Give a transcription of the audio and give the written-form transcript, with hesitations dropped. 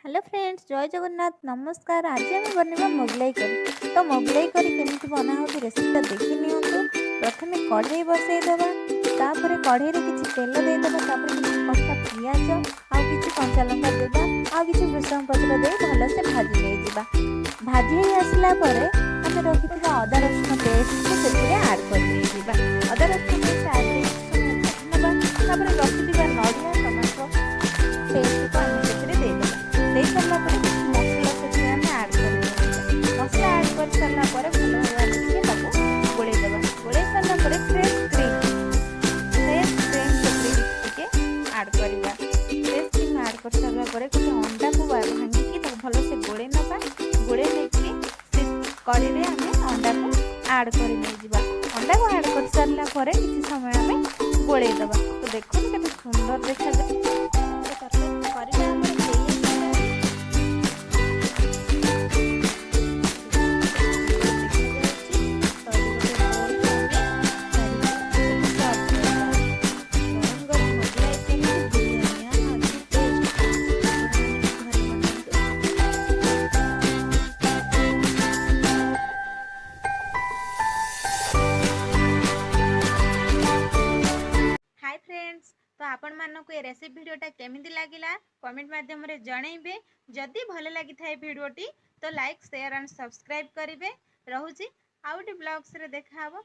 Hello friends, ଜୟ ଜଗନ୍ନାଥ, ନମସ୍କାର। ଆଜି ଆମେ ବନେଇବା ମୋଗଲାଇ କରି। ତ ମୋଗଲାଇ କରି କେମିତି ବନା ହେଉଛି, ରେସିପିଟା ଦେଖି ନିଅନ୍ତୁ। ପ୍ରଥମେ କଢ଼େଇ ବସେଇଦେବା। ତାପରେ କଢ଼େଇରେ କିଛି ତେଲ ଦେଇଦେବା। ତାପରେ କିଛି କଟା ପିଆଜ ଆଉ କିଛି କଞ୍ଚା ଲଙ୍କା ଦେବା ଆଉ କିଛି ଭୃଷଙ୍ଗ ପତ୍ର ଦେଇ ଭଲସେ ଭାଜି ନେଇଯିବା। ଭାଜି ହେଇ ଆସିଲା ପରେ ଆମେ ରଖିଥିବା ଅଦା ରସୁଣ ପେଷ୍ଟକୁ ସେଥିରେ ଆଡ଼୍ କରି ନେଇଯିବା। ଅଦା ରସୁଣ ପେଷ୍ଟ ଆଡ଼୍ କରି କିଛି ସମୟ ଭାଜି ନେବା। ତାପରେ ରଖିଥିବା ନଡ଼ିଆ ଟମାଟୋ ପେଷ୍ଟକୁ ଆମେ ସେଥିରେ ଦେଇଦେବା। ଦେଇ ସାରିଲା ପରେ କିଛି ମସଲା ସେଥିରେ ଆମେ ଆଡ଼୍ କରିନେଇଯିବା। ମସଲା ଆଡ଼୍ କରିସାରିଲା ପରେ ଭଲ ଭାବେ ଆମେ ଟିକେ ତାକୁ ଗୋଳେଇ ଦେବା। ଗୋଳେଇ ସାରିଲା ପରେ ଫ୍ରେଶ୍ କ୍ରିମ୍ ସେଥିରେ କିଛି ଟିକେ ଆଡ଼୍ କରିବା। ଫ୍ରେଶ୍ କ୍ରିମ୍ ଆଡ଼୍ କରିସାରିଲା ପରେ ଗୋଟେ ଅଣ୍ଡାକୁ ଭାଙ୍ଗିକି ତାକୁ ଭଲସେ ଗୋଳେଇ ନେବା। ଗୋଳେଇ ନେଇକିରି ସେ କଢ଼େଇରେ ଆମେ ଅଣ୍ଡାକୁ ଆଡ଼୍ କରି ନେଇଯିବା। ଅଣ୍ଡାକୁ ଆଡ଼୍ କରିସାରିଲା ପରେ କିଛି ସମୟ ଆମେ ଗୋଳେଇ ଦେବା। ତ ଦେଖନ୍ତୁ, କେତେ ସୁନ୍ଦର ଦେଖାଯାଏ। ତ ତରକାରୀ କରିଟା ଆମର ହେଇ ଆସିଲାଣି। ଦେଖନ୍ତୁ, କେତେ ସୁନ୍ଦର ଦେଖାଯାଉଛି। ତ ଏବେ ଗୋଟେ ବୋଲକୁ ଆମେ କାଢ଼ିକି ତାକୁ ସର୍ଭ କରିଦେବା। ଗରମ ଗରମ ମୋଗଲାଇ କରି ବିରିୟାନୀ, ଆହା, କି ଟେଷ୍ଟ! ଆପଣମାନେ ବି ଘରେ ବନାନ୍ତୁ। ହାଇ ଫ୍ରେଣ୍ଡସ୍, ତ ଆପଣମାନଙ୍କୁ ଏ ରେସିପି ଭିଡ଼ିଓଟା କେମିତି ଲାଗିଲା, କମେଣ୍ଟ ମାଧ୍ୟମରେ ଜଣେଇବେ। ଯଦି ଭଲ ଲାଗିଥାଏ ଭିଡ଼ିଓଟି, ତ ଲାଇକ୍, ସେୟାର ଆଣ୍ଡ ସବସ୍କ୍ରାଇବ୍ କରିବେ। ରହୁଛି, ଆଉ ଗୋଟେ ବ୍ଲଗ୍ସରେ ଦେଖାହେବ।